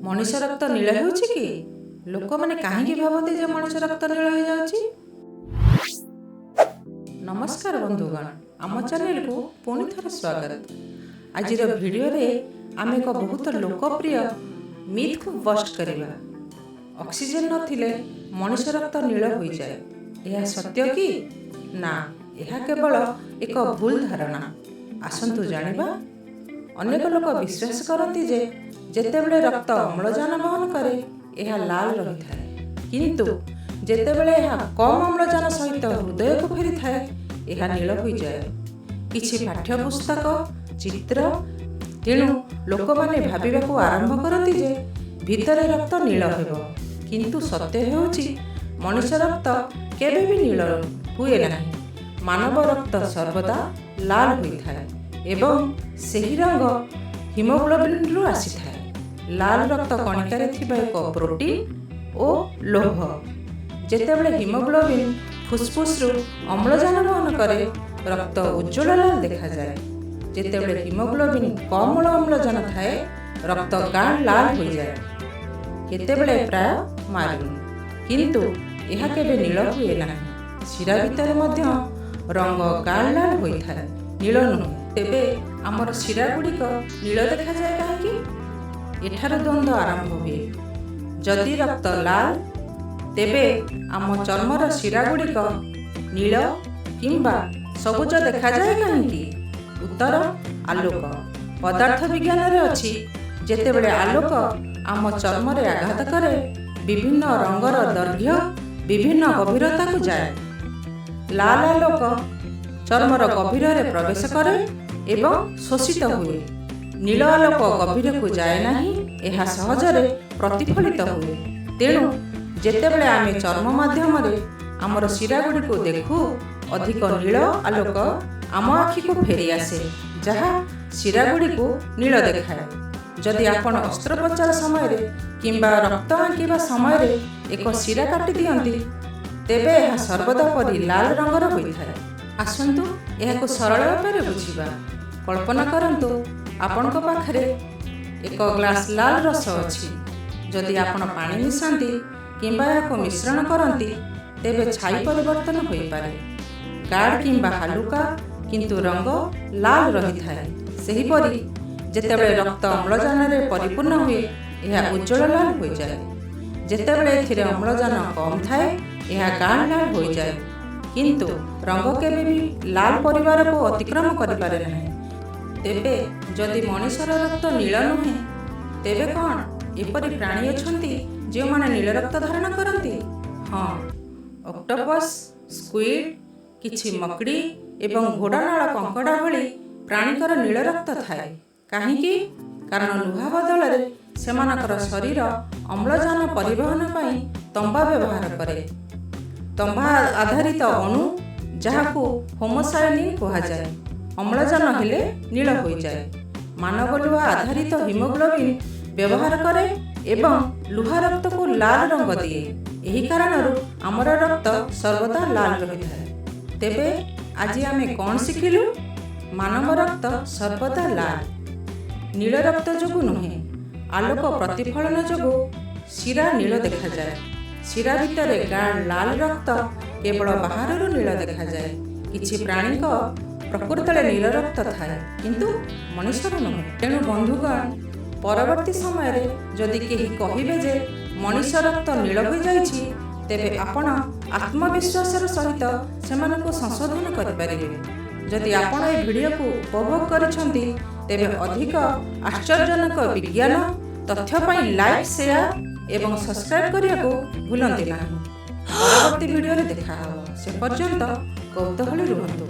ମଣିଷ ରକ୍ତ ନୀଳ ହେଉଛି କି? ଲୋକମାନେ କାହିଁକି ଭାବନ୍ତି ଯେ ମଣିଷ ରକ୍ତ ନୀଳ ହୋଇଯାଉଛି? ନମସ୍କାର ବନ୍ଧୁଗଣ, ଆମ ଚ୍ୟାନେଲକୁ ପୁଣି ଥରେ ସ୍ୱାଗତ। ଆଜିର ଭିଡ଼ିଓରେ ଆମେ ଏକ ବହୁତ ଲୋକପ୍ରିୟ ମିଥ୍କୁ ବଷ୍ଟ କରିବା। ଅକ୍ସିଜେନ୍ ନଥିଲେ ମଣିଷ ରକ୍ତ ନୀଳ ହୋଇଯାଏ, ଏହା ସତ୍ୟ କି ନା ଏହା କେବଳ ଏକ ଭୁଲ ଧାରଣା? ଆସନ୍ତୁ ଜାଣିବା। ଅନେକ ଲୋକ ବିଶ୍ୱାସ କରନ୍ତି ଯେ ଯେତେବେଳେ ରକ୍ତ ଅମ୍ଳଜାନ ବହନ କରେ, ଏହା ଲାଲ ରହିଥାଏ, କିନ୍ତୁ ଯେତେବେଳେ ଏହା କମ୍ ଅମ୍ଳଜାନ ସହିତ ହୃଦୟକୁ ଫେରିଥାଏ, ଏହା ନୀଳ ହୋଇଯାଏ। କିଛି ପାଠ୍ୟପୁସ୍ତକ ଚିତ୍ର। ତେଣୁ ଲୋକମାନେ ଭାବିବାକୁ ଆରମ୍ଭ କରନ୍ତି ଯେ ଭିତରେ ରକ୍ତ ନୀଳ ହେବ। କିନ୍ତୁ ସତ୍ୟ ହେଉଛି, ମଣିଷ ରକ୍ତ କେବେ ବି ନୀଳ ହୁଏ ନାହିଁ। ମାନବ ରକ୍ତ ସର୍ବଦା ଲାଲ ହୋଇଥାଏ ଏବଂ ସେହି ରଙ୍ଗ ହିମୋଗ୍ଲୋବିନ୍ରୁ ଆସିଥାଏ, ଲାଲ ରକ୍ତ କଣିକାରେ ଥିବା ଏକ ପ୍ରୋଟିନ୍ ଓ ଲୌହ। ଯେତେବେଳେ ହିମୋଗ୍ଲୋବିନ୍ ଫୁସଫୁସରୁ ଅମ୍ଳଜାନ ବହନ କରେ, ରକ୍ତ ଉଜ୍ଜ୍ୱଳ ଲାଲ ଦେଖାଯାଏ। ଯେତେବେଳେ ହିମୋଗ୍ଲୋବିନ୍ କମ୍ ଅମ୍ଳଜାନ ଥାଏ, ରକ୍ତ ଗାଢ଼ ଲାଲ ହୋଇଯାଏ, କେତେବେଳେ ପ୍ରାୟ ମାରୁନ୍, କିନ୍ତୁ ଏହା କେବେ ନୀଳ ହୁଏ ନାହିଁ। ଶିରା ଭିତରେ ମଧ୍ୟ ରଙ୍ଗ ଗାଢ଼ ଲାଲ ହୋଇଥାଏ, ନୀଳ ନୁହେଁ। ତେବେ ଆମର ଶିରା ଗୁଡ଼ିକ ନୀଳ ଦେଖାଯାଏ କାହିଁକି? ଏଠାରୁ ଦ୍ୱନ୍ଦ୍ୱ ଆରମ୍ଭ ହୁଏ। ଯଦି ରକ୍ତ ଲାଲ, ତେବେ ଆମ ଚର୍ମର ଶିରା ଗୁଡ଼ିକ ନୀଳ କିମ୍ବା ସବୁଜ ଦେଖାଯାଏ କାହିଁକି? ଉତ୍ତର ଆଲୋକ। ପଦାର୍ଥ ବିଜ୍ଞାନରେ ଅଛି, ଯେତେବେଳେ ଆଲୋକ ଆମ ଚର୍ମରେ ଆଘାତ କରେ, ବିଭିନ୍ନ ରଙ୍ଗର ଦୈର୍ଘ୍ୟ ବିଭିନ୍ନ ଗଭୀରତାକୁ ଯାଏ। ଲାଲ ଆଲୋକ ଚର୍ମର ଗଭୀରରେ ପ୍ରବେଶ କରେ ଏବଂ ଶୋଷିତ ହୁଏ। ନୀଳ ଆଲୋକ ଗଭୀରକୁ ଯାଏ ନାହିଁ, ଏହା ସହଜରେ ପ୍ରତିଫଳିତ ହୁଏ। ତେଣୁ ଯେତେବେଳେ ଆମେ ଚର୍ମ ମାଧ୍ୟମରେ ଆମର ଶିରାଗୁଡ଼ିକୁ ଦେଖୁ, ଅଧିକ ନୀଳ ଆଲୋକ ଆମ ଆଖିକୁ ଫେରିଆସେ, ଯାହା ଶିରାଗୁଡ଼ିକୁ ନୀଳ ଦେଖାଏ। ଯଦି ଆପଣ ଅସ୍ତ୍ରୋପଚାର ସମୟରେ କିମ୍ବା ରକ୍ତ ଆଙ୍କିବା ସମୟରେ ଏକ ଶିରା କାଟି ଦିଅନ୍ତି, ତେବେ ଏହା ସର୍ବଦା ପରି ଲାଲ ରଙ୍ଗର ହୋଇଥାଏ। ଆସନ୍ତୁ ଏହାକୁ ସରଳ ଭାବରେ ବୁଝିବା। କଳ୍ପନା କରନ୍ତୁ, ଆପଣଙ୍କ ପାଖରେ ଏକ ଗ୍ଲାସ୍ ଲାଲ ରସ ଅଛି। ଯଦି ଆପଣ ପାଣି ମିଶାନ୍ତି କିମ୍ବା ଏହାକୁ ମିଶ୍ରଣ କରନ୍ତି, ତେବେ ଛାଇ ପରିବର୍ତ୍ତନ ହୋଇପାରେ, ଗାଢ଼ କିମ୍ବା ହାଲୁକା, କିନ୍ତୁ ରଙ୍ଗ ଲାଲ ରହିଥାଏ। ସେହିପରି ଯେତେବେଳେ ରକ୍ତ ଅମ୍ଳଜାନରେ ପରିପୂର୍ଣ୍ଣ ହୁଏ, ଏହା ଉଜ୍ଜ୍ୱଳ ଲାଲ ହୋଇଯାଏ। ଯେତେବେଳେ ଏଥିରେ ଅମ୍ଳଜାନ କମ୍ ଥାଏ, ଏହା ଗାଢ଼ ଲାଲ ହୋଇଯାଏ, କିନ୍ତୁ ରଙ୍ଗ କେବେ ବି ଲାଲ ପରିବାରକୁ ଅତିକ୍ରମ କରିପାରେ ନାହିଁ। ତେବେ ଯଦି ମଣିଷର ରକ୍ତ ନୀଳ ନୁହେଁ, ତେବେ କ'ଣ ଏପରି ପ୍ରାଣୀ ଅଛନ୍ତି ଯେଉଁମାନେ ନୀଳ ରକ୍ତ ଧାରଣ କରନ୍ତି? ହଁ, ଅକ୍ଟୋପସ୍, ସ୍କୁଇଡ୍, କିଛି ମକଡ଼ି ଏବଂ ଘୋଡ଼ାନାଳ କଙ୍କଡ଼ା ଭଳି ପ୍ରାଣୀଙ୍କର ନୀଳ ରକ୍ତ ଥାଏ। କାହିଁକି? କାରଣ ଲୁହା ବଦଳରେ ସେମାନଙ୍କର ଶରୀର ଅମ୍ଳଜାନ ପରିବହନ ପାଇଁ ତମ୍ବା ବ୍ୟବହାର କରେ। ତମ୍ବା ଆଧାରିତ ଅଣୁ, ଯାହାକୁ ହେମୋସାୟନିନ୍ କୁହାଯାଏ, ଅମ୍ଳଜାନ ହେଲେ ନୀଳ ହୋଇଯାଏ। ମାନବ ଲୁହା ଆଧାରିତ ହିମୋଗ୍ଲୋବିନ୍ ବ୍ୟବହାର କରେ ଏବଂ ଲୁହା ରକ୍ତକୁ ଲାଲ ରଙ୍ଗ ଦିଏ। ଏହି କାରଣରୁ ଆମର ରକ୍ତ ସର୍ବଦା ଲାଲ ରହିଥାଏ। ତେବେ ଆଜି ଆମେ କ'ଣ ଶିଖିଲୁ? ମାନବ ରକ୍ତ ସର୍ବଦା ଲାଲ, ନୀଳ ରକ୍ତ ଯୋଗୁଁ ନୁହେଁ। ଆଲୋକ ପ୍ରତିଫଳନ ଯୋଗୁଁ ଶିରା ନୀଳ ଦେଖାଯାଏ। ଶିରା ଭିତରେ ଗାଢ଼ ଲାଲ ରକ୍ତ କେବଳ ବାହାରରୁ ନୀଳ ଦେଖାଯାଏ। କିଛି ପ୍ରାଣୀଙ୍କ ପ୍ରକୃତରେ ନୀଳ ରକ୍ତ ଥାଏ, କିନ୍ତୁ ମଣିଷର ନୁହେଁ। ତେଣୁ ବନ୍ଧୁଗଣ, ପରବର୍ତ୍ତୀ ସମୟରେ ଯଦି କେହି କହିବେ ଯେ ମଣିଷ ରକ୍ତ ନୀଳ ହୋଇଯାଇଛି, ତେବେ ଆପଣ ଆତ୍ମବିଶ୍ୱାସର ସହିତ ସେମାନଙ୍କୁ ସଂଶୋଧନ କରିପାରିବେ। ଯଦି ଆପଣ ଏହି ଭିଡ଼ିଓକୁ ଉପଭୋଗ କରିଛନ୍ତି, ତେବେ ଅଧିକ ଆଶ୍ଚର୍ଯ୍ୟଜନକ ବିଜ୍ଞାନ ତଥ୍ୟ ପାଇଁ ଲାଇକ୍, ସେୟାର ଏବଂ ସବସ୍କ୍ରାଇବ୍ କରିବାକୁ ଭୁଲନ୍ତି ନାହିଁ। ପରବର୍ତ୍ତୀ ଭିଡ଼ିଓରେ ଦେଖା ହେବ, ସେ ପର୍ଯ୍ୟନ୍ତ କୌତୂହଳୀ ରୁହନ୍ତୁ।